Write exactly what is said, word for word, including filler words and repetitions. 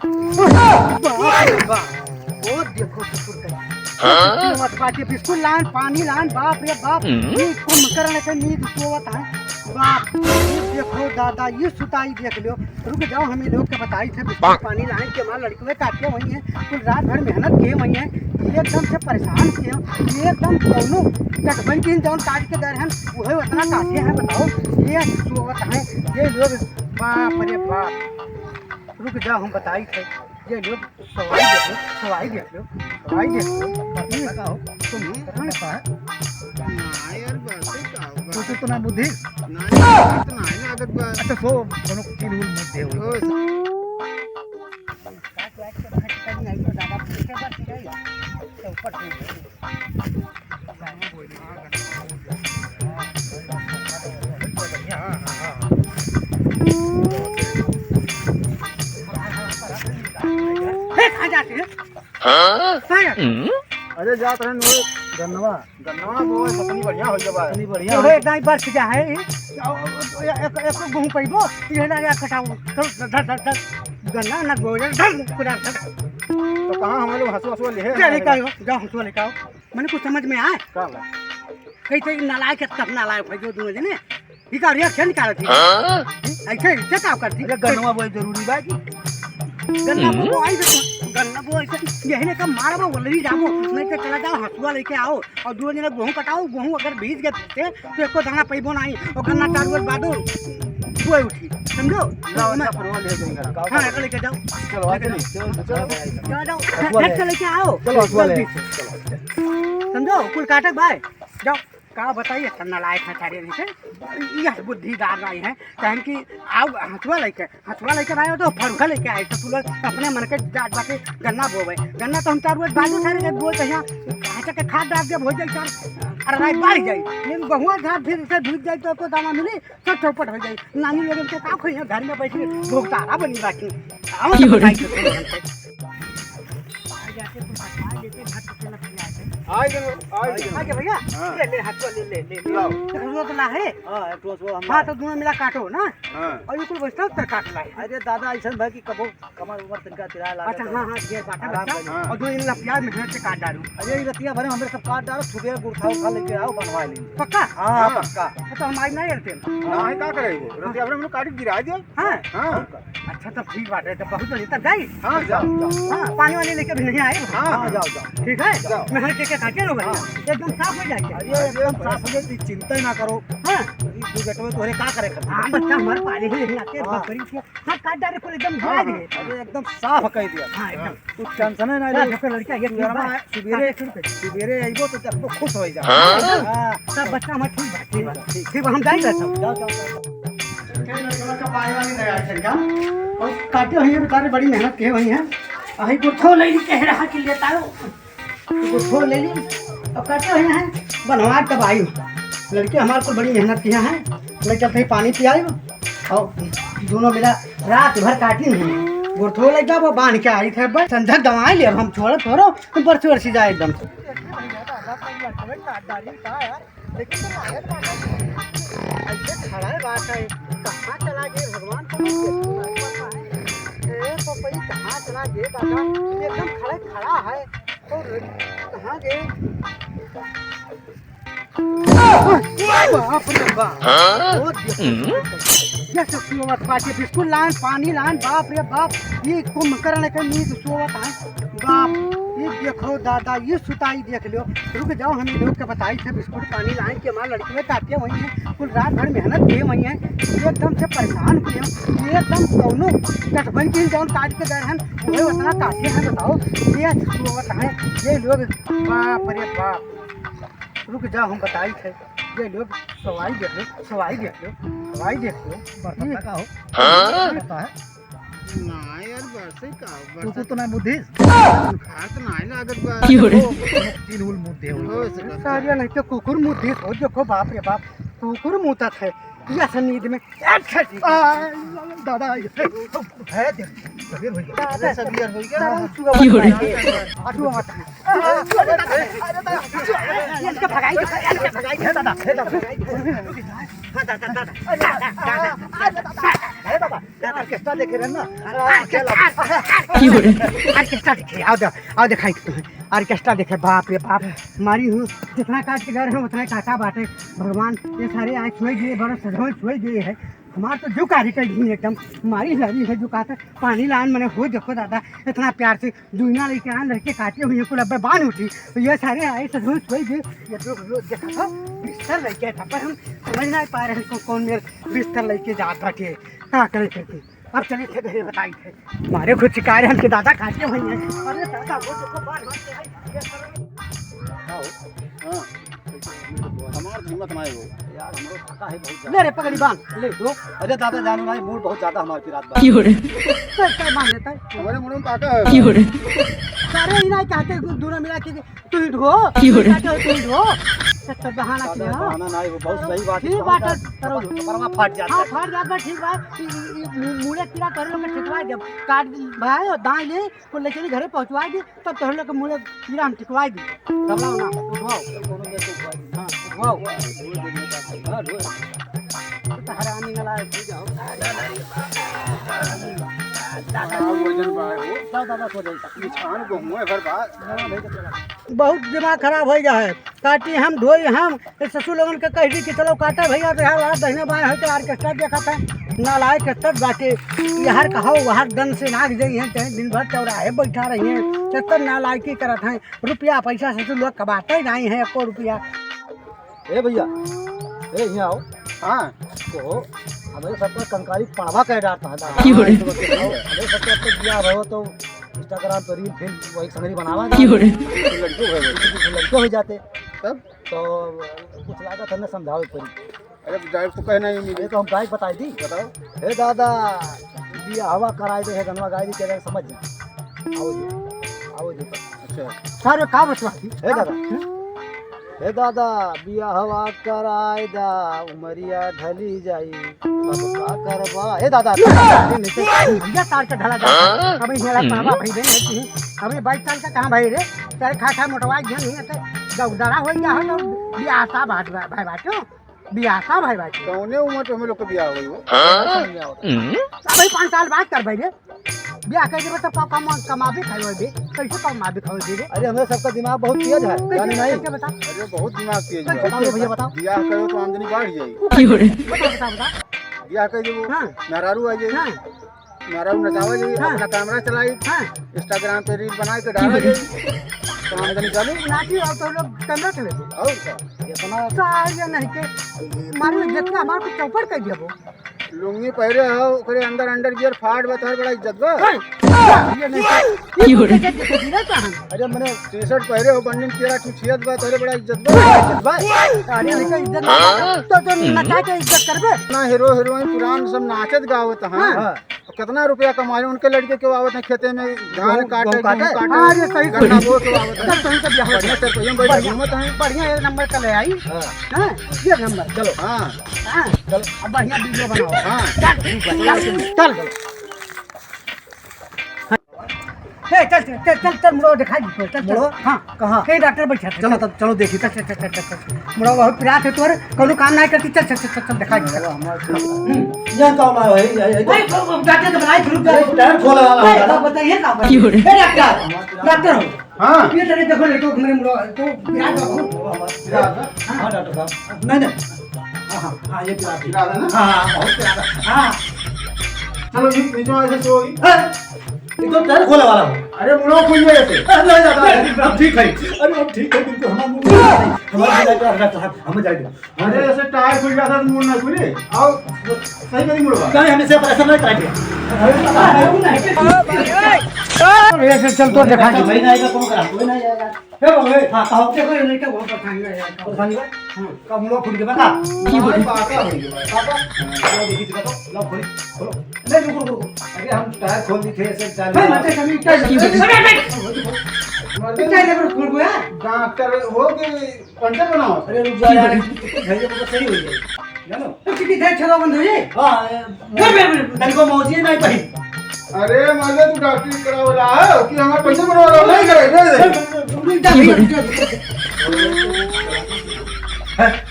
बाप रे बाप। ओ देखो ससुर का। हाँ? मत बाटे, बिस्कुट लान, पानी लान, बाप रे बाप। हम्म? ई कुंभकर्ण के नींद सोवत है। बाप, ई देखो दादा, ई सुताई देख लो। रुक जाओ, हम ई लोग के बताई थे, बिस्कुट पानी लान के हमार लड़कवे काटे वही है, कुल रात भर मेहनत किए वही है, एकदम से परेशान किए, एकदम दोनों गठबंधन जौन काट के दे रहन, वही उतना काटे हैं, बताओ, ये सोवत है, ये लोग, बाप रे बाप। रुक जाओ, हम बताई थे। ये लो, सवाई देख लो, सवाई देख लो, सवाई देख लो। ये बताओ, तुम कहाँ का है? ना यार, बात है का होगा? तू तो ना बुद्धि। ना यार, इतना है ना आदत बा। अच्छा, सो कोनो चील उल मत दे हो। ओ, स- हे, कहाँ जाते हैं? हाँ? कहाँ जाते हैं? अरे, जात रहे नोए गन्नवा। गन्नवा बोए, पत्नी बढ़िया हो गया बा। पत्नी बढ़िया हो गया। एक दाई बरस गया है, ए-, ए-, एक, एक गेहूं पैबो, ये ना, या कटाओ। चल, धर, धर, धर, धर। गन्ना ना बोए, धर, कुदार धर। तो कहाँ हम लोग हंसुआ, हंसुआ ले हैं? जा लेके आओ, जाओ हंसुआ लेके आओ। मने कुछ समझ में आए? का बा? कई तो नालायक है, तब नालायक है जो दोनों जने। ई का reaction निकालत ही? हाँ? ऐसे, ऐसे का करती? अरे गन्नवा बोए जरूरी बा कि? गन्ना हम्म। बोआई से, गन्ना बोआई से, यही ने का मारबा, वलरी जाबो, नहीं तो चला जाओ, हंसुआ लेके आओ, और दो जने गेहूं कटाओ, गेहूं अगर भीज गए तो एको दाना पैबो नहीं, और गन्ना चार रोज बादो बोए उठी, समझो? जाओ, मैं अच्छा, फरवा ले जाइए। हाँ, एकर लेके जाओ। चलो, आ चलो। चलो, चलो। चलो, जाओ, हंसुआ ले। झट से लेके आओ। चलो, हंसुआ ले। जल्दी से। चलो। समझो, कुल काटे भाई, जाओ। का बताई, इतना नालायक है सारे नहीं से। यह बुद्धिदार नहीं है, कहन कि आओ हंसुआ लेके, हंसुआ लेके ना आयो तो फरुखा लेके आए, तो तू लोग अपने मन के जात बाटे गन्ना बोवे। गन्ना तो हम चार रोज बाजू सारे के बोए कहिया, हंस के खाद डाल के भूज जाई चार, अरे राई बाढ़ जाई। लेकिन बहुआ घाट फिर से भूज जाई तो को दाना मिली, सब चौपट हो जाई। नानी लोगन के का खोई है, घर में बैठ के भोगतारा बनी बाकी। आओ तो बताई। आ गए, आ गए। आ गए भैया? हाँ। ले, ले, हाथ ले, ले, ले, ले। लाओ। तो हम लोग ना है? हाँ, एक ठो सो हम हाँ, तो दोनों मिला काटो ना। हाँ। और ये कुल बचता उत्तर काट लाई। अरे दादा, ऐसा भाई कि कबो कमर उमर तनका तिरा लागे अच्छा, तो हाँ, हाँ, ये बाटा आराम बच्चा। कर ली। हाँ। और जो इन लपिया में घर से काट डालू। अरे, ये रतिया भरे हमरे सब काट डालो, सुबह गुड़खा उठा लेके आओ, बनवा लेंगे। पक्का? हाँ, हाँ। पक्का। तो हम आज नहीं रहते। ना, ये का करे वो? रतिया भरे हम लोग काट के गिरा दे। हाँ। हाँ। अच्छा, तब ठीक बात है, तब बहुत बढ़िया, तब जाई? हाँ, जाओ, जाओ। हाँ, पानी वानी लेके भी नहीं आए? हाँ, हाँ, जाओ, जाओ। ठीक है? जाओ। मेहनत के, के खाके रहो भैया। हाँ। एकदम साफ हो जाए। अरे, एकदम साफ हो जाए, तू चिंता ही ना करो। हाँ। अभी दो बेटवे तोहरे का करे खातिर? हाँ, बच्चा हमारे पाले ही नहीं आते, हाँ। बकरी के, हाँ, काट डाले, पूरे एकदम गिरा हाँ, दिए। अरे, एकदम साफ कर दिया। हाँ, एकदम। तू tension ही ना ले। हाँ, जब लड़का ये तू ठीक आराम बा। से सुबेरे, हाँ, ठीक है। सुबेरे अइबो तो देखबो खुश हो जा। हाँ। हाँ। सब बच्चा हमारे ठीक बा, ठीक बा। ठीक। ठीक बा, हम जाई जाता हूँ। जाओ, जाओ, जाओ, जाओ। के लड़का का पाए वाली दया है का? और काटे हुई है बेचारे, बड़ी मेहनत किए हुई हैं। अही गुरथो ले ली, कह रहा कि लेता हो। गुरथो ले ली। और काटे हुई हैं, बनवा के आई। लड़के हमारे को बड़ी मेहनत किया है। लड़के कहीं पानी पियाई और दोनों मिला रात भर काटी नहीं। गुरथो ले जाओ, बांध के आई थे बस। संझा दवाई ले, अब हम छोड़ो, छोड़ो, तुम परसों परसी जाए एकदम से। देखिए भैया, दादा, कोई लड़का काट डाली का यार? लेकिन तो लागत बाटे, ऐसे खड़ा है बात है, कहाँ चला गए भगवान को नहीं देखने वाला है। ए, तो भाई कहाँ चला गए दादा? ये एकदम खड़ा खड़ा है, तो कहाँ गए? बाप रे बाप। हाँ? ओ देखो, हम्म? ये सब क्यों बात बाटे? बिस्कुट लान, पानी लान, बाप रे बाप, ये कुंभकर्ण के नींद सोवत है। बाप, ये देखो दादा, ये सुताई देख लो। रुक जाओ, हम ये लोग के बताई थे, बिस्कुट पानी लाइन के हमारे लड़के में काटे वही हैं, कुल रात भर मेहनत किए वही हैं, एकदम से परेशान किए हैं, एकदम कौनो गठबंधन जौन काट के गए हैं, वही उतना काटे हैं, बताओ, ये सोवत हैं ये लोग, बाप रे बाप। रुक जाओ, हम बताई थे, ये लोग सवाई देख लो, सवाई देख लो, सवाई देख लो। बरसात का हो? हाँ? बरसात है? ना यार, बरसे का, तू बरसे को तो ना बुद्धि। खात ना लागत बा। क्यों रे? ओ, तिल उल मुद्दे हो। हो सकता। सारिया नहीं तो कुकुर मुद्दे हो, देखो बाप रे बाप, कुकुर मुतत है। या सनीद में, अच्छा जी। आ, दादा, ये है, देख, सवेर हो गया। दादा, सवेर हो गया। दादा, सुबह क्यों रे? मत आइए। आ, सुबह मत आइए। ये इसका भगाई, इसका भगाई, हे दादा, हे दादा। हाँ, दादा, दादा, दादा, दादा। बाबा, ऑर्केस्ट्रा देखे रहे ना? ऑर्केस्ट्रा, ऑर्केस्ट्रा देखे, आओ दे-, आओ दिखाई तुम्हें। ऑर्केस्ट्रा देखे, बाप रे बाप, मारी हूँ, जितना काट के गए हैं, उतना काटा बाटे। भगवान, ये सारे आज सोई गए, बड़ा सजवन सोई गए है। हमार तो जो कार्य कर दी एकदम, मारी लारी है जो कहता, पानी लान मने हो, देखो दादा, इतना प्यार से दुनिया लेके आन लड़के काटे हुए कुल अब्बे बांध उठी। तो ये सारे आए सजवन सोई गए, ये लोग, लोग देखा था, बिस्तर लेके था, पर हम समझ ना पा रहे हैं कौन मेरे बिस्तर लेके जात बाटे। का करे करके। अब चले थे घरे बताई थे। मारे खुद शिकार है हमके दादा खाते हुए हैं। अरे दादा, वो तो बार बार से आई। हाँ। हमार हिम्मत ना है वो। यार, हमरो थका है बहुत ज्यादा। ले रे, पगड़ी बांध, ले दो। अरे दादा, जानो ना, मूड बहुत ज्यादा हमारे पिरात बा। क्यों रे? कैसे बांध लेता है? हमारे मूड में काटा है। क्यों रे? सारे ही नहीं कहते, दोनों मिला के तू ही ढो। की हो रे? तू ही ढो। तो, तो बहाना काका, किया। बहाना ना, वो बहुत सही बात है। ठीक बात है, करो। कपड़वा फाट जाता हाँ, है। फाट जाता, ठीक बात। ई, ई, ई मू-, मूड़े कीड़ा तोहरे लोग के ठिकवा देब। काट दी, भाई, और दाई ले, को ले चली घरे पहुँचवा दी, तब तोहरे लोग के मूड़े कीड़ा हम ठिकवा दी। घबराओ ना, उठवाओ। हाँ, उठवाओ। हाँ, ढो। तो हरामी वाला है, सो जाओ। हाँ, वजन बा हो। जाओ दादा, सो जाओ। ये छान को हुआ है भर बात। बहुत दिमाग खराब होइ गया है। काटी हम, ढोई हम, ए ससुर लोगन के कह दी कि चलो काटा भइया, तो यार, दहिने बाएं है तो ऑर्केस्ट्रा देखा था, नालायक के तब बाटे, यार कहो, वहाँ दन से नाग जाई हैं, चाहे दिन भर चौराहे बैठा रही हैं, तो तब नालायकी करत हैं, रुपया पैसा ससुर लोग कमाते नहीं हैं, एको रुपया। ए भइया, ए, यहाँ आओ। हाँ। तो हमरे सबका कंकाली पड़वा कह डालता है दादा। की हो रे? हमरे सबका तो बियाह भयो तो Instagram पे reel फिर वही संगरी बनावा की हो रे? लड़के हो गए। लड़के हो जाते। तब? तो कुछ लागत हमने समझावे पड़ी। अरे, direct तो कहना ही नहीं। अरे, तो हम गायक बताई दी। बताओ। हे दादा, बियाहवा कराई दे, हे गनवा गाई दे, तेरे समझ जा। आओ जी, आओ जी। अच्छा। सारे का बतवा दी? हे दादा। हम्म? हे दादा, बियाहवा कराई दा, उमरिया ढली जाई, तब का करबा? हे दादा, भैया तार के ढला जा। अभी मेरा पापा भाई बहन है कि अभी बाईस साल का कहाँ भाई रे? तेरे खा खा मोटवा गया नहीं है तो दौड़ारा हो गया है तो बियाह सा भाई, भाई बाटो। बियाह का भाई बाटे? कौने उम्र पे हम लोग के बियाह होई हो? हाँ? समझ में आवत। हम्म? अबे पाँच साल बाद करबे रे। बियाह कर देबे तब का कमा-, कमाबे खाए बे। कैसे कमाबे खाए बे रे? अरे, हमरे सबका दिमाग बहुत तेज है, कैसे, जाने नहीं? कैसे बता? अरे, बहुत दिमाग तेज है। कैसे बताओ भैया, बताओ। बियाह करो तो आमदनी बढ़ जाई। की हो रे? बता, बता, बता। बियाह कर देबो, हाँ। मेहरारू आ जाई। हाँ। मेहरारू नचावा जाई, हाँ। अपना कैमरा चलाई, हाँ। Instagram पे reel बनाई के डाला जाई, तो आमदनी चालू। नाची और तो लोग कैमरा चले दे। और का? इतना सारे नहीं के, मारो जितना हमारे को चौपट कर दिया वो। लुंगी पहरे हो, ओकरे अंदर underwear फाट बा, तोहर बड़ा इज्जत बा। हाँ। ये नहीं के, ये की हो रे? इज्जत देखे जी रे कहाँ? अरे मने T-shirt पहरे हो, बंडी में तेरा छुछियत बा, तोहरे बड़ा इज्जत बा। इज्जत बा। अरे नहीं के इज्जत ना, तो, तो नचा के इज्जत करबे। ना हीरो हीरोइन पुरान सब नाचत गावत हैं। हाँ। हाँ। तो कितना रुपया कमाए उनके लड़के क्यों आवत हैं खेते में धान गहूँ, काटे, गहूँ काटे? गेहूँ काटे, हाँ, ये सही गन्ना बोए क्यों आवत हैं? चल, सही कर दिया, हो बढ़िया गया। चल, भैया, बढ़िया बढ़िया। नंबर का ले आई। हाँ। हाँ, ये नंबर। चलो। हाँ। हाँ। चलो। अब बढ़िया video बनाओ। हाँ। चल, ठीक है, चल, चल। चल। ए, चल, चल, चल, चल, चल, मुड़वा दिखाई दे, चल, चल। मुड़वा? हाँ। कहाँ? ए, डॉक्टर बैठा था, चलो चल। तब, चलो देखी। चल, चल, चल। मुड़वा बहुत पिरात है तोर, कौनो काम नहीं करती, चल, चल, चल, चल, चल, दिखाई दे। मुड़वा हमारे हम्म। यहाँ का वाला है, ये, ये, ये। भाई, वो, वो डॉक्टर तो बनाई, फिर अरे, टायर खोले वाला ए, है। बात बताइए, का बात? की हो रे? ए, डॉक्टर, डॉक्टर हो। हाँ। ये तरह देखो, लड़के को मेरे मुड़वा, तो पिरात हो। मुड़वा हमारे पिरात है। हाँ। हाँ, डॉक्टर साहब। नहीं, नहीं। हाँ, हाँ, हाँ, ये पिरात है। पिरात है ना? हाँ, हाँ, बहुत पिरात है। हाँ। चलो, नी-, नीचे वाले से सो गई। हाँ। एकदम टायर खोले वाला हो। अरे, मुड़वा खुल गया ऐसे। अरे, नहीं, दादा, नहीं, हम ठीक है। अरे, हम ठीक है, बिल्कुल, हमारा मुंह नहीं है। हमारा मुंह नहीं है, हम जाएंगे। अरे, ऐसे टायर खुल जाता तो मुड़ ना खुले। आओ, सही करी मुड़वा। नहीं, हम इसे ऑपरेशन नहीं कराएंगे। अरे, ऐसे चल तो दिखा दे। भाई, नहीं आएगा, कौन करा? कोई नहीं आएगा। हे बाबू, हे। हाँ, कहो। देखो, ये लड़का बहुत परेशानी है यार। परेशानी है? हाँ। का मुड़वा फूट के बता। की बोले? पाका हो गया, पाका। हाँ, देखी, देखा तो, लो, खोली, खोलो। नहीं, रुको, रुको, रुको। अरे, हम टायर खोल दी थे, ऐसे डाल नहीं, दिया। मत कभी, क्या की बोले? अरे, अरे, अरे। मर्दे, क्या ले, खोल गया? डॉक्टर हो के पंचर बनाओ। अरे, रुक जा यार, की बोले? भाई, ये तो सही हो जाए। जानो? तो कितनी देर चलो बंद हो जाए? हाँ, ए, नहीं, नहीं, नहीं, तनिको मौजी नहीं भाई। अरे, मर्दे, तू डॉक्टरी करावला है कि हमार पंचर बनावला? नहीं करे, नहीं करे। नहीं, नहीं, नहीं, नहीं, नहीं।